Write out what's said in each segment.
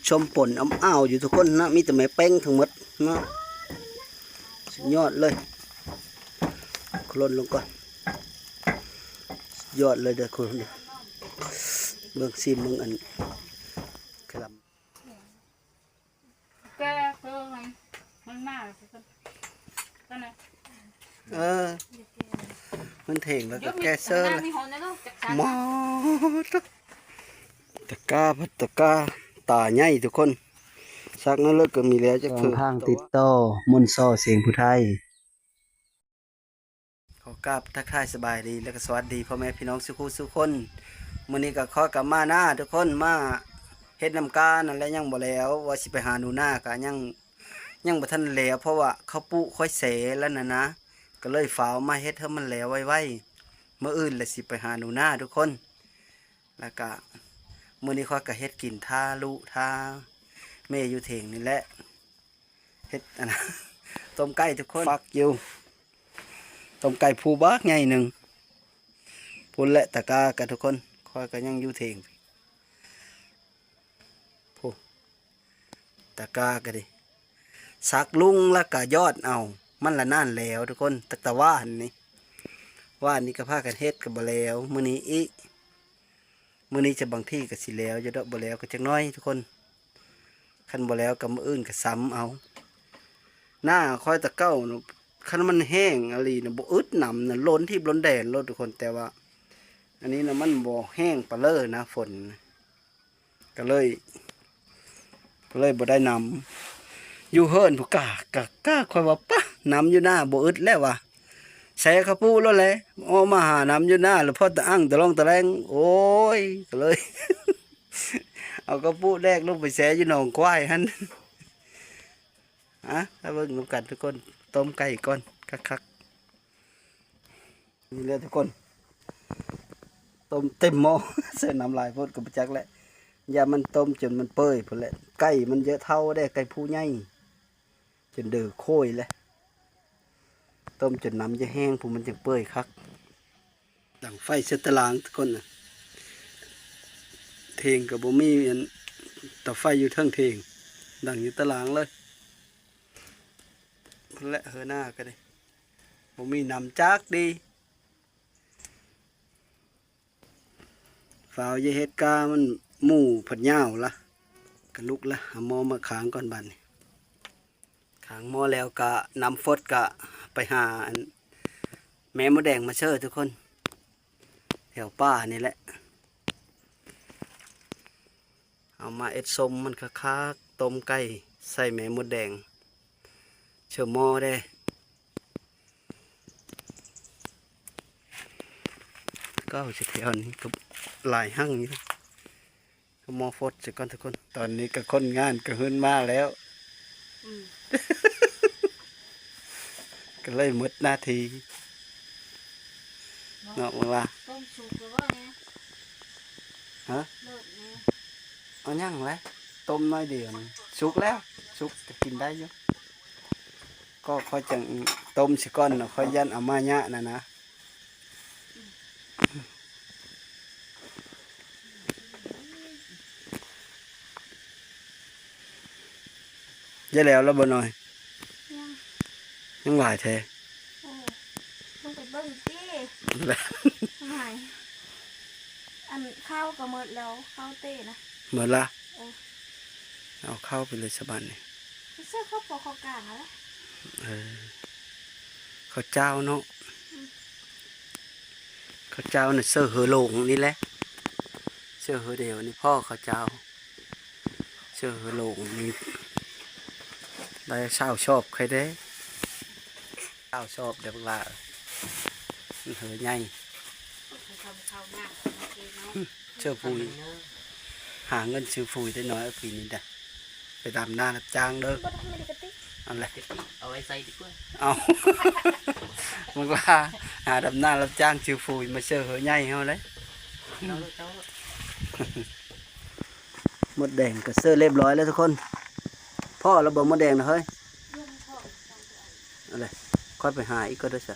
ຊົມປົ່ນອຳອ້າວຢູ່ທຸກຄົນເນາະ ມີແຕ່ແມ່ແປ້ງທັງໝົດເນາະ ສຸດຍອດເລີຍ ໂຄລນລົງກ່ອນ ສຸດຍອດເລີຍເດີ ໂຄລນ ເບິ່ງ ຊີມເບິ່ງອັນ ກະລຳ. ແກ່ເພິ່ນມັນມາແລ້ວເພິ່ນ ເອີ ມັນເຖງແລ້ວກໍແກ່ເຊີລະ ມີຫົນນະລູກ ຈັກສັນ ໝໍ ຕະກ້າພັດຕະກ້າຕາໃຫຍ່ທຸກຄົນ ສັກນັ້ນເລີກກໍມີແລ້ວ ຈັກເພິ່ນ ທາງຕິດຕໍ່ມົນຊໍສຽງຜູ້ໄທ. ຂໍກາບທັກທາຍສະບາຍດີ ແລະກໍສະຫວັດດີພໍ່ແມ່ພີ່ນ້ອງສູ່ຄູ່ສູ່ຄົນ. ມື້ນີ້ກໍຂໍກັບມານາທຸກຄົນ ມາເຮັດນຳການັ້ນແຫຼະ ຍັງບໍ່ແລ້ວ ວ່າຊິໄປຫາໜູນາກໍຍັງ ຍັງບໍ່ທັນແລ້ວ ເພາະວ່າເຂົາປຸຄ່ອຍແຊແລ້ວນະນາ ກໍເລີຍຟ້າວມາເຮັດໃຫ້ມັນແລ້ວໄວໆ ມື້ອື່ນລະຊິໄປຫາໜູນາທຸກຄົນ. ແລ້ວກະມື້ນີ້ຂ້ອຍກະເຮັດກິນ ຖ້າລູກຖ້າແມ່ຢູ່ເຖິງນີ້ແຫຼະ. ເຮັດອັນນັ້ນ ຕົ້ມໄກ່ທຸກຄົນ ຟັກຢູ່ ຕົ້ມໄກ່ພູບັກໃຫຍ່ໜຶ່ງ ພຸ້ນແຫຼະ ຕະກ້າກະທຸກຄົນ ຂ້ອຍກະຍັງຢູ່ເຖິງ ພຸ້ນ ຕະກ້າກະດີ ສັກລຸງລະກະຢອດເອົາ ມັນລະນັ້ນແລ້ວທຸກຄົນ ຕັ້ງແຕ່ວານນີ້ ວານນີ້ກະພາກັນເຮັດກະບໍ່ແລ້ວ ມື້ນີ້ອີກ ມື້ນີ້ຈະບາງທີກໍຊິແລ້ວຢູ່ດອກ ບໍ່ແລ້ວກໍຈັກໜ້ອຍທຸກຄົນ ຄັນບໍ່ແລ້ວກໍມື້ອື່ນກໍຊຳເອົາ. ໜ້າຂ້ອຍແຕ່ເກົ່ານະ ຄັນມັນແຫ້ງອີ່ຫຼີນະ ບໍ່ອຶດນຳນະ ຫຼົ່ນທີບຫຼົ່ນແດນໂລດທຸກຄົນ ແຕ່ວ່າອັນນີ້ນະ ມັນບໍ່ແຫ້ງປານເລີນະ ຝົນນະ ກໍເລີຍ ກໍເລີຍບໍ່ໄດ້ນຳ ຢູ່ເຮືອນພຸ້ນກະ ກະ ກະຂ້ອຍວ່າປະ ນຳຢູ່ໜ້າບໍ່ອຶດແລ້ວວ່າ ແຊເຂົ້າປຸໂລດແຫຼະ ອອກມາຫານຳຢູ່ໜ້າ ແລ້ວພໍຕະອັ່ງຕະລ່ອງຕະແລ່ງ ໂອ້ຍ ກໍເລີຍ ເອົາເຂົ້າປຸແດກລົງໄປແຊຢູ່ໜອງຄວາຍຫັ້ນ. ອະ ມາເບິ່ງນຳກັນທຸກຄົນ ຕົ້ມໄກ່ກ່ອນຄັກໆ. ນີ້ແຫຼະທຸກຄົນ ຕົ້ມເຕັມໝໍ້ ໃສ່ນ້ຳຫຼາຍໂພດກໍບໍ່ຈັກແຫຼະ ຢ້ານມັນຕົ້ມຈົນມັນເປີຍພຸ້ນແຫຼະ ໄກ່ມັນເຢີເທົ້າເດ້ ໄກ່ຜູ້ໃຫຍ່ ຈົນເດີໂຄຍແຫຼະ ຕົ້ມຈົນນ້ຳຈະແຫ້ງພຸ້ນ ມັນຈັ່ງເປີຍຄັກ. ດັງໄຟໃສ່ຕະລາງທຸກຄົນນະ ເຖິງກໍບໍ່ມີອັນ ເຕົາໄຟຢູ່ເທິງເຖິງ ດັງຢູ່ຕະລາງເລີຍ ພຸ້ນແຫຼະ ເຮືອນາກໍໄດ້ ບໍ່ມີນ້ຳຈັກດີ. ຟ້າວຢ່າເຮັດກາ ມັນໝູ່ພັດຍາວລະ ກະລຸກລະ ຫາໝໍ້ມາຄ້າງກ່ອນບາດນີ້ ຄ້າງໝໍ້ແລ້ວກະນ້ຳຟົດກະໄປຫາອັນ ແມ່ມົດແດງມາເຊີທຸກຄົນ ແຖວປ່ານີ້ແຫຼະ. ເອົາມາເອັດສົ້ມມັນຄັກໆ ຕົ້ມໄກ່ໃສ່ແມ່ມົດແດງ ເຊີໝໍ້ເດ້ ເກົ້າ ຊິແຖວນີ້ກໍຫຼາຍຮັ່ງຢູ່ ເອົາໝໍ້ຟົດໃສ່ກ່ອນທຸກຄົນ. ຕອນນີ້ກໍຄົນງານກໍຂຶ້ນມາແລ້ວ ອືມ ກໍເລີຍໝົດໜ້າທີ່ ເນາະ ເນາະ ເບິ່ງວ່າ ຕົ້ມສຸກແລ້ວບໍ່ແນ່? ຮະ? ເລີດແນ່ ເອົາຍັງແຫຼະ ຕົ້ມໜ້ອຍດຽວນີ້ ສຸກແລ້ວ ສຸກກໍກິນໄດ້ຢູ່ ກໍຂ້ອຍຈັ່ງຕົ້ມຊິກ່ອນເນາະ ຂ້ອຍຢ້ານອາມາຍະນັ້ນນະ. ຈະແລ້ວແລ້ວບໍ່ນ້ອຍ? ຍັງ ຍັງຫຼາຍແທ້. ໂອ້ ລົງໄປເບິ່ງຕິ ຫຼາຍ ອັນເຂົ້າກໍໝົດແລ້ວ ເຂົ້າເຕະນະ ໝົດລະ. ໂອ້ ເອົາເຂົ້າໄປເລີຍສະບາດນີ້ ເຊື່ອເຂົ້າພໍເຂົ້າກາງຫັ້ນແຫຼະ. ເອີ ເຂົ້າເຈົ້າເນາະ ອືມ ເຂົ້າເຈົ້ານະ ເຊື່ອເຮີໂຫຼງນີ້ແຫຼະ ເຊື່ອເຮີດຽວນີ້ພໍເຂົ້າເຈົ້າ ເຊື່ອເຮີໂຫຼງນີ້ ໄດ້ຊາວຊອບໄຄແດ່ ຊາວຊອບເດີບັກຫຼ້າ ມັນເຮີໃຫຍ່ ເຊື່ອປຸຍ ຫາເງິນຊື້ປຸຍໄດ້ໜ້ອຍປີນີ້ດາ ໄປດຳນາຮັບຈ້າງເດີ ບໍ່ໄດ້ ບໍ່ໄດ້ກະຕິ ອັນແຫຼະ ກະຕິເອົາໄວ້ໃສ່ດີກວ່າ ເອົາ ມັນວ່າຫາດຳນາຮັບຈ້າງຊື້ປຸຍມາເຊື່ອເຮີໃຫຍ່ເຮົາເດ້. ເອົາໂລດ ເອົາໂລດ ມົດແດງກໍເຊີຮຽບຮ້ອຍແລ້ວທຸກຄົນ ພໍແລ້ວບໍ່ມົດແດງນະເຮີຍ? ເອົາເລີຍ ຄ່ອຍໄປຫາອີກກໍໄດ້ຊະ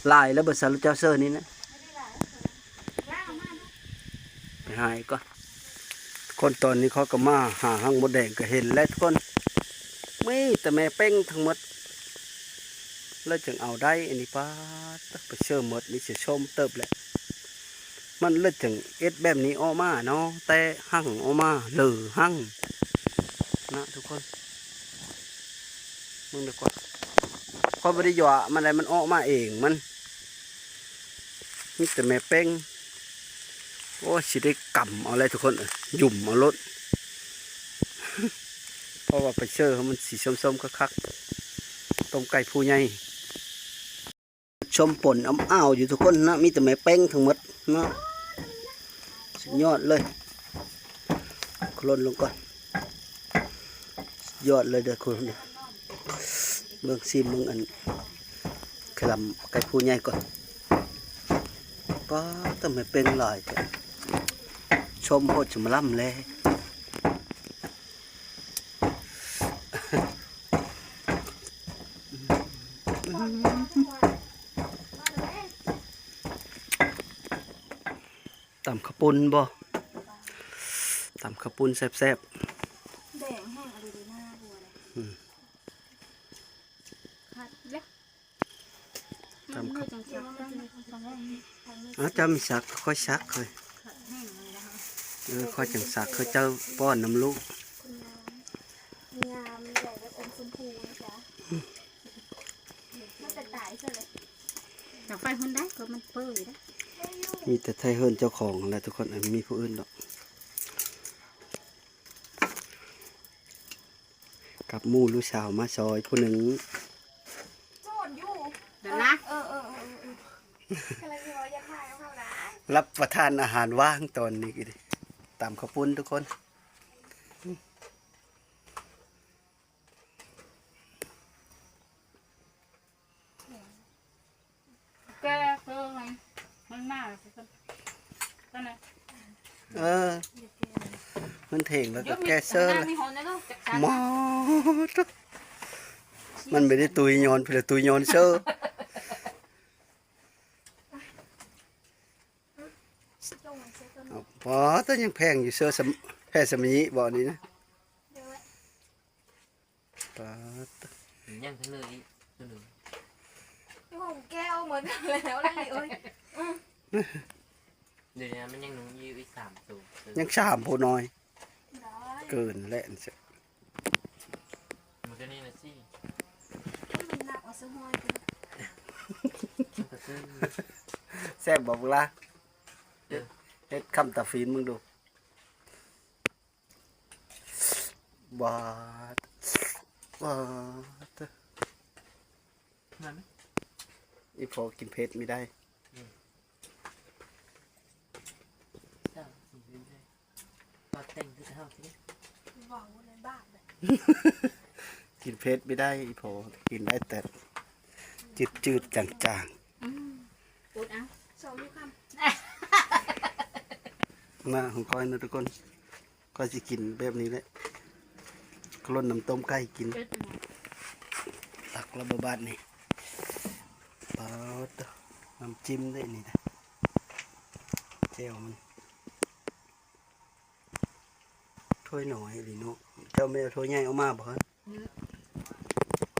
ຫຼາຍແລ້ວບໍ່ຊະ ເຈົ້າເຊີນີ້ນະ? ໄປຫາອີກກ່ອນ ຄົນຕອນນີ້ເຂົາກໍມາຫາຮັງມົດແດງກໍເຫັນແຫຼະທຸກຄົນ ມີແຕ່ແມ່ເປັງທັງໝົດ ແລ້ວຈຶ່ງເອົາໄດ້ ອັນນີ້ປາດ ໄປເຊີໝົດ ນີ້ຊິຊົມເຕີບແຫຼະ ມັນເລີຍຈຶ່ງເຮັດແບບນີ້ອອກມາເນາະ ແຕ່ຮັງອອກມາເລີຮັງນະທຸກຄົນ ເບິ່ງດີກວ່າ ຂ້ອຍບໍ່ໄດ້ຢວະມັນໃດ ມັນອອກມາເອງມັນ ມີແຕ່ແມ່ເປັງ ໂອ້ຍ ຊິໄດ້ກຳເອົາແຫຼະທຸກຄົນເອີຍ ຫຍຸ້ມເອົາໂລດ ເພາະວ່າໄປເຊີມັນຊິສົ້ມໆຄັກໆ ຕົ້ມໄກ່ຜູ້ໃຫຍ່ ສົ້ມປົ່ນອ້ຳອ້າວຢູ່ທຸກຄົນນະ ມີແຕ່ແມ່ເປັງທັງໝົດນະ ສຸດຍອດເລີຍ ໂຄລນລົງກ່ອນ ຍອດເລີຍເດີ ໂຄລນ ເບິ່ງ ຊີມເບິ່ງອັນ ຂະລຳໄກ່ຜູ້ໃຫຍ່ກ່ອນ ປາດ ແຕ່ແມ່ເປັງຫຼາຍແທ້ ຊົມໂພດ ຈະມາລຳແລ. ຕຳເຂົ້າປຸ້ນບໍ່? ຕຳເຂົ້າປຸ້ນແຊບໆ ແດງແຮງ ເອົາໄປເດີໜ້າບົວເລີຍ ອືມ ຄັກເດ້ ຕຳເຂົ້າ ເອີ ເຈົ້າມີສັກ ຂ້ອຍສັກ ຂ້ອຍ ເອີ ຂ້ອຍຈັ່ງສັກ ຂ້ອຍເຈົ້າປ້ອນນຳລູກ ງາມ ໃຫຍ່ແບບອົມຊົມພູນະຈ໊ະ ມັນເປັນຕາຍເຊີເລີຍ ດອກໄຟຮຸ່ນໄດ້ ກໍມັນເປີຢູ່ເດ້ ມີແຕ່ໄທເຮືອນເຈົ້າຂອງຫັ້ນແຫຼະທຸກຄົນ ບໍ່ມີຜູ້ອື່ນດອກ ກັບໝູ່ລູກສາວມາຊ່ອຍຜູ້ໜຶ່ງ ໂຈນຢູ່ ເດີນນະ ເອີ ເອີ ເອີ ເອີ ກຳລັງຊິວ່າຢ່າຖ່າຍນຳເຮົານະ ຮັບປະທານອາຫານວ່າງຕອນນີ້ ຕຳເຂົ້າປຸ້ນທຸກຄົນ. ແກ່ເກີນ ມັນມາ ເອີ ມັນເຖງແລ້ວກໍແກ່ເຊີ ມາ ມັນບໍ່ໄດ້ຕຸຍຍ້ອນ ເພິ່ນຕຸຍຍ້ອນເຊີ ບໍ່ ແຕ່ຍັງແພງຢູ່ ເຊີ ແພງສະມະຍິບໍ່ນີ້ນະ. ປາດ ຍັງທັງເລີຍອີກຕົວໜຶ່ງ ຢູ່ຂອງແກ້ວໝົດແລ້ວເລີຍເອີຍ ອືມ ດຽວນີ້ມັນຍັງໜຸ່ມຢູ່ອີກສາມໂຕ ຍັງສາມຜູ້ນ້ອຍ ເກີນແລ້ວ ມັນກໍນີ້ລະຊິ ມັນໜັກເອົາສະຫ້ອຍ ແຊບບໍ່ບັກຫຼ້າ ເອີ ເຮັດຄຳຕາຟີນເບິ່ງດູ. ບາດ ບາດ ນັ້ນ ອີ່ພໍ່ກິນເຜັດມີໄດ້ ອືມ ກິນເຜັດມີໄດ້ ອີ່ພໍ່ກິນໄດ້ແຕ່ຈືດໆ ຈາງໆ ອືມ ອົດເອົາ ສອງມື້ຄ່ຳ ໜ້າຂອງຂ້ອຍນະທຸກຄົນ. ຂ້ອຍຊິກິນແບບນີ້ແຫຼະ ໂຄລນນ້ຳຕົ້ມໄກ່ກິນ ຕັກລະບໍ່ບາດນີ້ ປາດ ນ້ຳຈິ້ມເດ້ນີ້ນະ ແຈ່ວມັນ ຖ້ວຍນ້ອຍອີ່ຫຼີເນາະ ເຈົ້າແມ່ນເອົາຖ້ວຍໃຫຍ່ອອກມາບໍ່ຫັ້ນ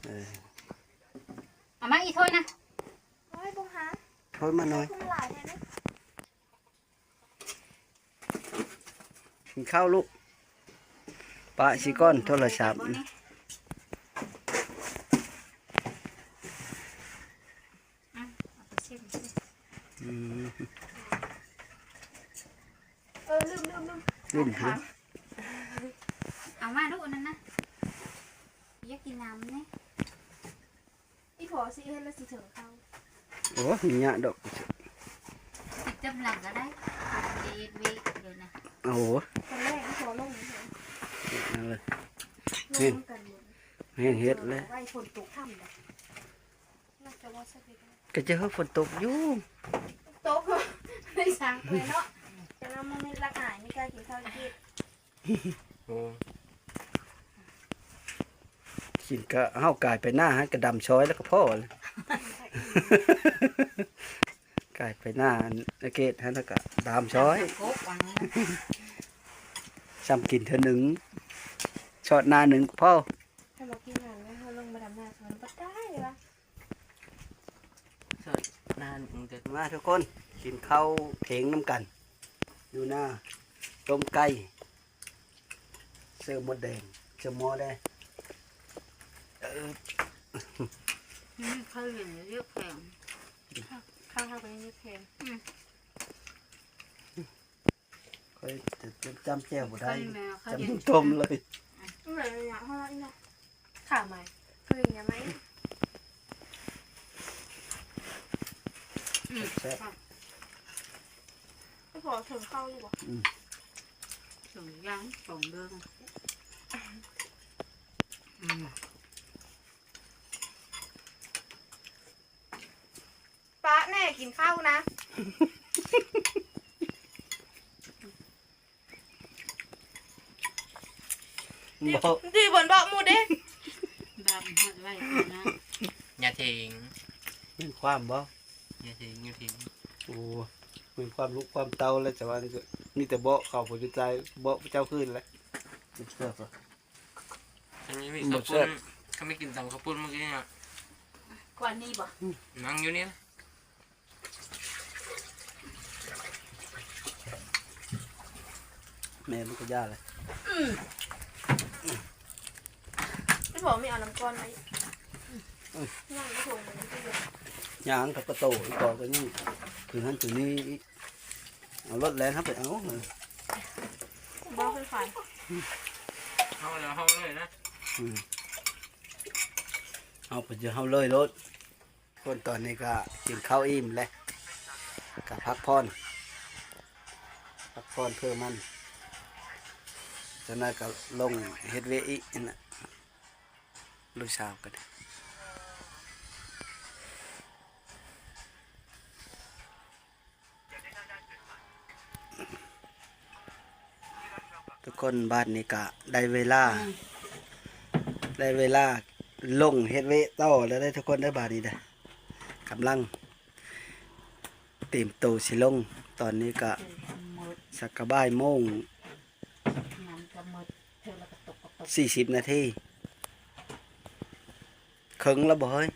ເອີ ເອົາມາອີກຖ້ວຍນະ ໂອ້ຍ ບໍ່ຫາ ຖ້ວຍມາໜ້ອຍ ຄືມັນຫຼາຍແທ້ເດ້. ກິນເຂົ້າລູກ ປະຊິກ່ອນໂທລະສັບ ອ່ະ ເອົາໄປເຊັນ ອືມ ເອີ ລືມ ລືມ ລືມ ລືມ ເອົາມາລູກ ອັນນັ້ນນະ ຢາກກິນນ້ຳແດ່. ອີ່ພໍ່ຊິເຮັດແລ້ວຊິເຖິງເຂົາ ໂອ້ ມີຍາກດອກ ຕິດຈຳຫຼັງກໍໄດ້ ເຮັດເວກເດີນະ ໂອ້ ຕອນແລກອີ່ພໍ່ລົງນີ້ ເຮັດນັ້ນເລີຍ ລົງນຳກັນໝົດ ແຮງເຮັດແລ້ວ ໄວ້ຝົນຕົກຄ່ຳນະ ໜ້າຈະວ່າຊະເຮັດ ກໍຈະເຮີຝົນຕົກຢູ່ ຕົກ ໄດ້ສ້າງຕົວເນາະ ຈະນຳມາເມັດລັກອາຍ ມີການກິນເຂົ້າກິນ ໂອ້ ກິນກະເຮົາກາຍໄປໜ້າຫັ້ນກະດຳຊອຍແລ້ວກະພໍແລ້ວ ກາຍໄປໜ້າອັນເກດຫັ້ນແລ້ວກະດຳຊອຍ ໂກະວ່າໄງ ເ ຈຳກິນເທື່ອໜຶ່ງ ຊອດໜ້າໜຶ່ງພໍ. ຖ້າບໍ່ກິນຫຍັງນະ ເຮົາລົງມາດຳນາສວນບໍ່ໄດ້ວະ. ຊອດໜ້າໜຶ່ງເດີ ມາທຸກຄົນ ກິນເຂົ້າທ່ຽງນຳກັນ ຢູ່ໜ້າ ຕົ້ມໄກ່ ເສີມມົດແດງ ເສີມໝໍ້ແດ່. ເອີ ອືມ ເຂົ້າເຢັນເຍອະແພງ ເຂົ້າ ເຂົ້າເຮົາກໍຍັງເຍອະແພງ ອືມ. ຂ້ອຍຈະ ຈຳແຈ່ວບໍ່ໄດ້ ຈຳຕົ້ມເລີຍ. ຂາໃໝ່ ຄືຫຍັງໃໝ່ ອືມ ແຊບ ແຊບ. ໄປພໍເຖິງເຂົ້າຢູ່ບໍ່? ອືມ ເຖິງຢ່າງສອງເດີງ ອືມ. ປະແນ່ ກິນເຂົ້ານະ ບໍ່ ທີ່ເພິ່ນບອກໝູ່ເດ້ ບາບຮອດໄວ້ນະ ຢ່າເຖິງ ມີຄວາມບໍ່? ຢ່າເຖິງ ຢ່າເຖິງ. ໂອ້ ມີຄວາມລູກຄວາມເຕົ້າແລ້ວ ແຕ່ວ່າມີແຕ່ເບາະເຂົ້າຜູ້ຊາຍ ເບາະເຈົ້າຄືນແຫຼະ. ຄັນມີ ມີ ບໍ່ແຊບ ເຂົ້າປຸ້ນ ຄັນມີກິນຕຳເຂົ້າປຸ້ນມື້ກີ້ນະ ກວ່ານີ້ບໍ່? ອືມ ນັ່ງຢູ່ນີ້ນະ ແມ່ມັນກໍຢ່າແຫຼະ. ອືມ ອີ່ພໍ່ມີເອົານ້ຳກ້ອນມາອີກ ອືມ ຍັງບໍ່ຖົງມັນ ຍັງກັບກະໂຕ ອີ່ພໍ່ກໍຍັງຄືຫັ້ນຄືນີ້ອີກ. ເອົາລົດແລ່ນເຮົາໄປເອົາ ບໍ່ເຄີຍຂາຍ ເຮົາແລ້ວເຮົາເລີຍນະ ອືມ ເຮົາໄປເຈີເຮົາເລີຍໂລດ. ຄົນຕອນນີ້ກໍກິນເຂົ້າອີ່ມແລ້ວ ກໍພັກຜ່ອນ ພັກຜ່ອນເພື່ອມັນ ຈັກໜ້ອຍກໍລົງເຮັດວຽກອີກຫັ້ນນະ ລູກສາວກໍໄດ້. ທຸກຄົນ ບາດນີ້ກະໄດ້ເວລາ ອືມ ໄດ້ເວລາລົງເຮັດວຽກຕໍ່ແລ້ວເດີທຸກຄົນເດີ. ບາດນີ້ເດີ ກຳລັງຕຽມໂຕຊິລົງ ຕອນນີ້ກະ ອືມ ສັກກະບ່າຍໂມງ ມັນກະໝົດເທື່ອລະກະຕົກກະຕົກ ສີ່ສິບນາທີ ເຄິ່ງແລ້ວບໍ່ເຮີ້ຍ?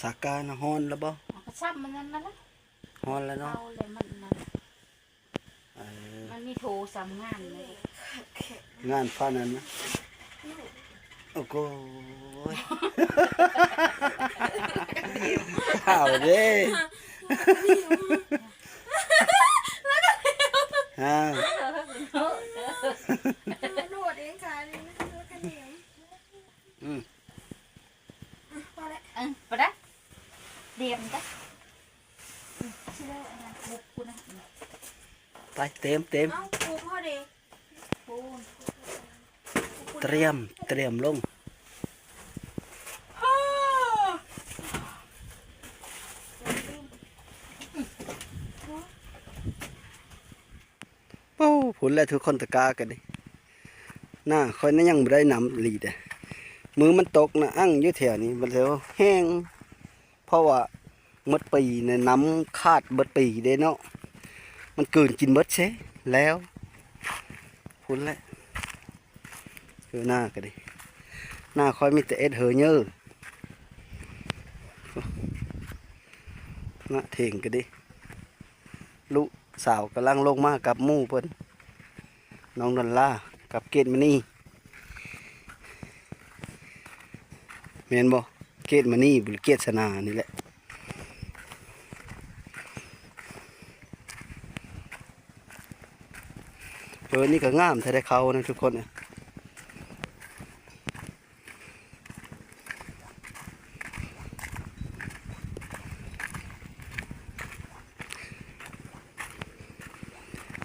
ສາການະ ຮ້ອນແລ້ວບໍ່? ເອົາກະຊ້ຳມັນນັ້ນລະ ຮ້ອນແລ້ວເນາະ ເອົາແລ້ວມັນນັ້ນ ເອີ ມັນມີໂທສຳງານເລີຍ ງານພານັ້ນນະ ໂອ້ໂກຍ ເອົາເດ້ ຮາ ໂດດເອງຂານີ້ ອືມ ອືມ ພໍແລ້ວ ເອີ ບໍ່ໄດ້ ດຽມຈ້ະ ອືມ ຊິເລີອັນນັ້ນ ບຸບພຸ້ນນະ ອືມ ໄປ ເຕັມ ເຕັມ ເອົ້າ ບຸບພໍເດ້ ຕຽມ ຕຽມລົງ ໂອ້ ພຸ້ນແຫຼະທຸກຄົນ ຕະກາກັນນີ້ ໜ້າຂ້ອຍນະຍັງບໍ່ໄດ້ນ້ຳອີ່ຫຼີເດ້ ມື້ມັນຕົກນະ ອັ່ງຢູ່ແຖວນີ້ ມັນແຖວແຫ້ງ ເພາະວ່າໝົດປີນະ ນ້ຳຂາດເບິດປີເດ້ເນາະ ມັນກືນກິນເບິດເຊ ແລ້ວ ພຸ້ນແຫຼະ ຄືໜ້າກໍດີ ໜ້າຂ້ອຍມີແຕ່ເອັດເຮີເຍີ ນະ ເຖງກໍດີ ລູກສາວກຳລັງລົງມາກັບໝູ່ເພິ່ນ ນ້ອງດອນລາກັບເກດມະນີ ແມ່ນບໍ່? ເກດມະນີ ຫຼື ເກດສະໜານີ້ແຫຼະ ເອີ ນີ້ກໍງາມແທ້ເດ້ ເຂົ້ານະທຸກຄົນ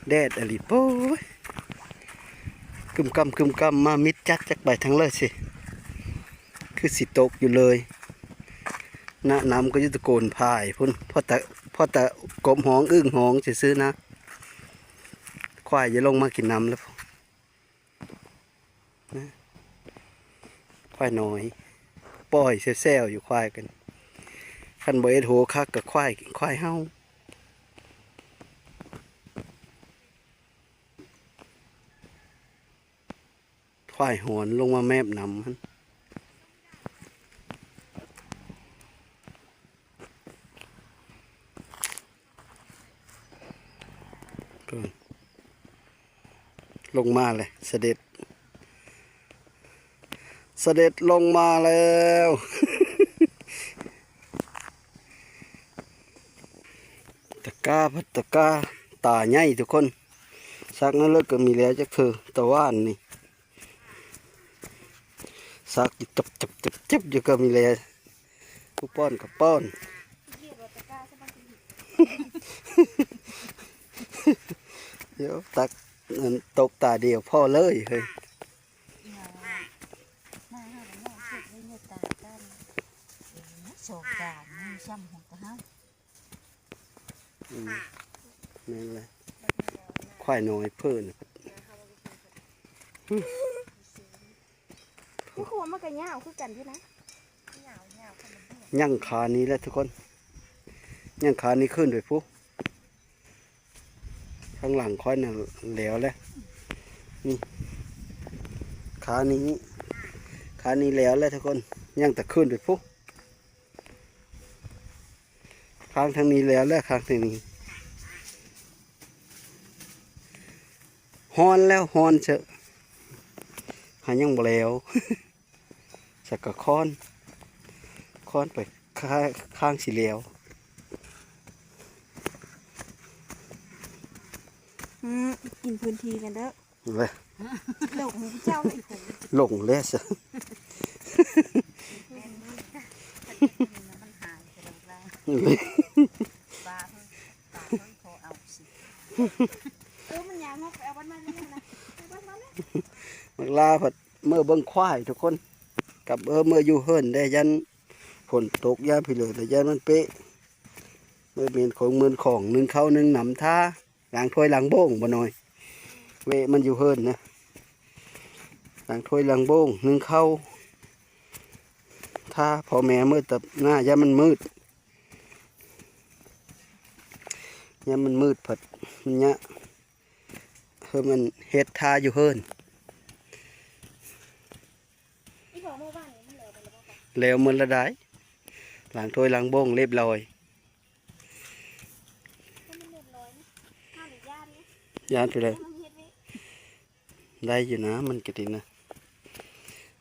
ແດດອີ່ຫຼີ ໂອ້ຍ ຄຶ້ມຄ້ຳ ຄຶ້ມຄ້ຳມາ ມິດຈັດ ຈັກໄປທາງໃດຊິ ຄືຊິຕົກຢູ່ເລີຍ ນະ ນ້ຳກໍຢູ່ແຕ່ໂກນຜາຍພຸ້ນ ພໍແຕ່ ພໍແຕ່ກົບຮ້ອງ ອຶ້ງຮ້ອງຊື່ໆນະ ຄວາຍຢ່າລົງມາກິນນ້ຳແລ້ວ ນະ ຄວາຍນ້ອຍ ປ່ອຍແຊວໆຢູ່ຄວາຍກັນ ຄັນບໍ່ເຮັດໂຫຄັກກໍຄວາຍ ຄວາຍເຫົ່າ. ປາຍຮອນລົງມາແມບນ້ຳຫັ້ນ. ເພິ່ນລົງມາແລ້ວ ສະເດັດ ສະເດັດລົງມາແລ້ວ. ຕະກ້າພັດຕະກ້າຕາໃຫຍ່ທຸກຄົນ ສັກນັ້ນເລີກກໍມີແລ້ວຈັກເທື່ອ ຕະຫວ່ານນີ້ ສັກຢູ່ ຈັບໆໆໆ ຢູ່ກໍມີແລ້ວ ຜູ້ປ້ອນກໍປ້ອນ ດຽວຕັກ ອັນ ຕົກຕາດຽວພໍເລີຍເຮີ້ຍ. ສອງສາມ ນີ້ຊ້ຳຫົວກະເຮົາ ອືມ ແມ່ນແຫຼະ ຄວາຍນ້ອຍເພິ່ນນະ ຄືວ່າມັນກະຍາວຄືກັນຢູ່ນະ ຍັງຄານີ້ແຫຼະທຸກຄົນ ຍັງຄານີ້ຂຶ້ນໄປພຸ້ນ ຂ້າງຫຼັງຂ້ອຍນະແລ້ວແຫຼະ ນີ້ ຄານີ້ ຄານີ້ແລ້ວແຫຼະທຸກຄົນ ຍັງແຕ່ຂຶ້ນໄປພຸ້ນ. ຂ້າງທາງນີ້ແລ້ວແຫຼະ ຂ້າງທາງນີ້ ຮ້ອນແລ້ວ ຮ້ອນເຊີ ຫາຍັງບໍ່ແລ້ວ ສັກກະຄ້ອນ ຄ້ອນໄປ ຂ້າ ຂ້າງຊິແລ້ວ ອືມ ກິນພື້ນທີ່ກັນເດີ. ເວີຍ ຫຼົງເຈົ້າອີກຄົນ ຫຼົງແລ້ວຊະ ມັນຫາຍໄປແລ້ວລະ ເອີ ມັນຍາງອອກໄປເອົາບ້ານໃໝ່ແລ້ວນະ ໄປບ້ານເຮົາແລ້ວ ບັກຫຼ້າພັດເມືອເບິ່ງຄວາຍທຸກຄົນ ກັບເອີ ເມືອຢູ່ເຮືອນແດ່ ຢ້ານຝົນຕົກ ຢ້ານພີເລີ ແລະ ຢ້ານມັນເປະ ເມືອເໝັນຂອງເໝັນຂອງ ໜຶ້ງເຂົ້າໜຶ້ງນ້ຳທ່າ ລ້າງຖ້ວຍລ້າງໂບງບໍ່ນ້ອຍ ເວະມັນຢູ່ເຮືອນນະ ລ້າງຖ້ວຍລ້າງໂບງ ໜຶ້ງເຂົ້າ ຖ້າພໍ່ແມ່ມື້ຕັບໜ້າ ຢ້ານມັນມືດ ຢ້ານມັນມືດພັດຍະ ເຮີ້ຍ ມັນເຮັດທ່າຢູ່ເຮືອນ ອີ່ບໍ່ ມື້ວານນີ້ມັນແລ້ວໄປແລ້ວບໍ່? ແລ້ວໝົດລະໄດ໋ ລ້າງຖ້ວຍລ້າງໂບງລຽບລ້ອຍ ຢ້ານໄປເລີຍ ໄດ້ຢູ່ນະ ມັນກະດີນະ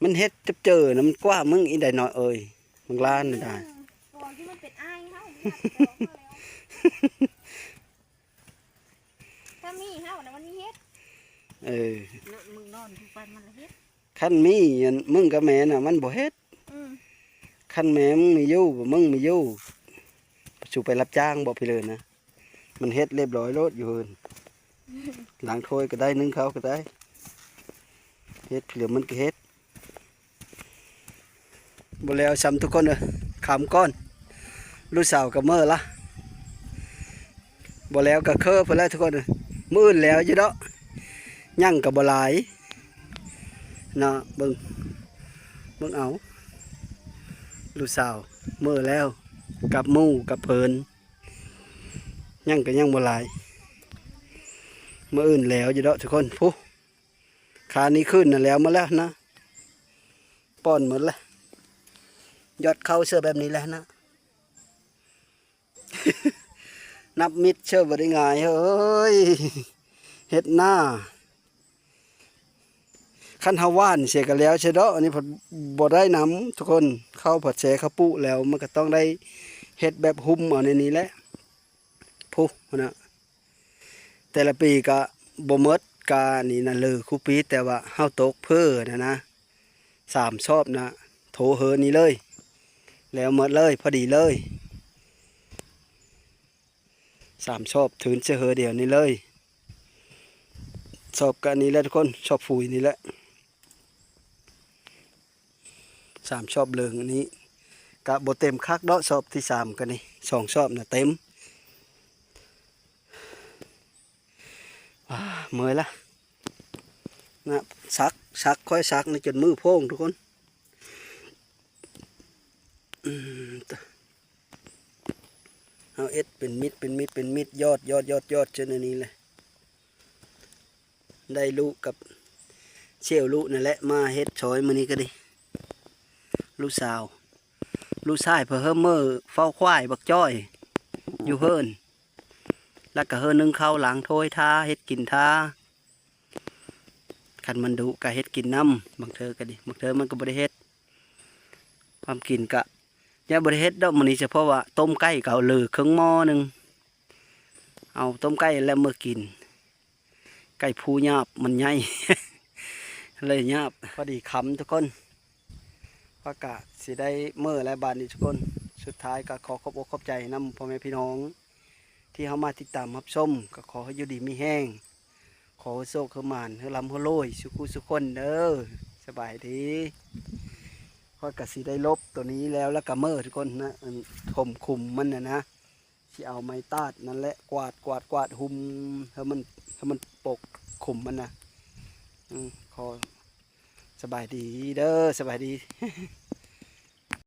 ມັນເຮັດຈັບເຈີນະ ມັນກວ່າມຶງອີ່ໃດເນາະເອີຍ ມັນລ້ານໄດ໋ ອືມ ຕົວທີ່ມັນເປັນອ້າຍເຮົາ ມັນຮັກແຕ່ເຮົາແລ້ວ ຖ້າມີເຮົານະ ມັນມີເຮັດ ເອີ ເລີະ ມຶງນອນຢູ່ປານມັນລະເຮັດ ຄັນມີອັນ ມຶງກັບແມ່ນະ ມັນບໍ່ເຮັດ ອືມ ຄັນແມ່ມຶງມີຢູ່ ມຶງມີຢູ່ ສູ່ໄປຮັບຈ້າງບໍ່ ພີເລີນະ ມັນເຮັດລຽບລ້ອຍໂລດຢູ່ເຮືອນ ລ້າງຖ້ວຍກໍໄດ້ ໜຶ້ງເຂົ້າກໍໄດ້ ເຮັດ ພີເລີມັນກໍເຮັດ ບໍ່ແລ້ວຊ້ຳທຸກຄົນເອີຍ ຄ່ຳກ່ອນ ລູກສາວກໍເມີລະ ບໍ່ແລ້ວກໍເຄີພຸ້ນແຫຼະທຸກຄົນເອີຍ ມື້ອື່ນແລ້ວຢູ່ດອກ ຍັງກໍບໍ່ຫຼາຍເນາະ ເບິ່ງ ເບິ່ງເອົາ ລູກສາວເມີແລ້ວ ກັບໝູ່ກັບເພິ່ນ ຍັງກໍຍັງບໍ່ຫຼາຍ ມື້ອື່ນແລ້ວຢູ່ດອກທຸກຄົນ ພຸ້ນ ຄານີ້ຂຶ້ນນະ ແລ້ວໝົດແລ້ວນະ ປ້ອນໝົດແລ້ວ ຢອດເຂົ້າເຊື່ອແບບນີ້ແຫຼະນະ ນັບມິດເຊື່ອບໍ່ໄດ້ງ່າຍເຮີ້ຍ ເຮັດນາ ຄັນເຮົາຫວ່ານເສຍກໍແລ້ວເສຍດອກ ອັນນີ້ພັດບໍ່ໄດ້ນຳທຸກຄົນ ເຂົ້າພັດແຊເຂົ້າປຸແລ້ວ ມັນກໍຕ້ອງໄດ້ເຮັດແບບຫຸ້ມເອົາໃນນີ້ແຫຼະ ພຸ້ນນະ ແຕ່ລະປີກະບໍ່ໝົດ ກະນີ້ນະ ເລີຄູ່ປີ ແຕ່ວ່າເຮົາຕົກເພີນະນະ ສາມຊອບນະ ໂທເຮີນີ້ເລີຍ ແລ້ວໝົດເລີຍ ພໍດີເລີຍ ສາມຊອບ ທຶນເສຍເຮີດຽວນີ້ເລີຍ ຊອບກະນີ້ແຫຼະທຸກຄົນ ຊອບຝຸ່ຍນີ້ແຫຼະ ສາມຊອບເລີງນີ້ ກະບໍ່ເຕັມຄັກດອກ ຊອບທີສາມກະນີ້ ສອງຊອບນະເຕັມ ອາ ເມື່ອຍລະນະ ສັກ ສັກ ຂ້ອຍສັກນີ້ຈົນມືໂພງທຸກຄົນ ອືມ ເຮົາເຮັດເປັນມິດ ເປັນມິດ ເປັນມິດ ຍອດ ຍອດ ຍອດ ຍອດ ເຊັ່ນອັນນີ້ແຫຼະ ໄດ້ລູກກັບ ສ່ຽວລຸນັ້ນແຫຼະ ມາເຮັດຊ່ອຍມື້ນີ້ກໍດີ ລູກສາວ ລູກຊາຍເພິ່ນເຮີເມີເຝົ້າຄວາຍບັກຈ້ອຍຢູ່ເຮືອນ ແລ້ວກໍເຮີໜຶ້ງເຂົ້າລ້າງຖ້ວຍຖ້າ ເຮັດກິນຖ້າ ຄັນມັນດຸກໍເຮັດກິນນຳ ບາງເທື່ອກໍດີ ບາງເທື່ອມັນກໍບໍ່ໄດ້ເຮັດ ຄວາມກິນກະຍັງບໍ່ໄດ້ເຮັດດອກມື້ນີ້ ສະເພາະວ່າຕົ້ມໄກ່ກໍເຫຼືອເຄິ່ງໝໍ້ໜຶ່ງ ເອົາຕົ້ມໄກ່ແລ້ວເມືອກິນ ໄກ່ພູຍາບມັນໃຫຍ່ ເລີຍຍາບ ພໍດີຄ່ຳທຸກຄົນ ຂ້ອຍກະຊິໄດ້ເມືອແລ້ວບາດນີ້ທຸກຄົນ ສຸດທ້າຍກໍຂໍຂອບອົກຂອບໃຈນຳພໍ່ແມ່ພີ່ນ້ອງ ທີ່ເຮົາມາຕິດຕາມຮັບຊົມ ກໍຂໍໃຫ້ຢູ່ດີມີແຮງ ຂໍໃຫ້ໂຊກໃຫ້ໝານ ໃຫ້ລ່ຳໃຫ້ລວຍສູ່ຄູ່ສູ່ຄົນເດີ ສະບາຍດີ ຂ້ອຍກໍຊິໄດ້ລົບໂຕນີ້ແລ້ວ ແລ້ວກໍເມີທຸກຄົນນະ ອັນຖົມຂຸມມັນນະນະ ຊິເອົາໄມ້ຕາດນັ້ນແຫຼະ ກວາດ ກວາດ ກວາດຫຸມ ໃຫ້ມັນ ໃຫ້ມັນປົກຂຸມມັນນະ ອື ຂໍສະບາຍດີເດີ ສະບາຍດີ.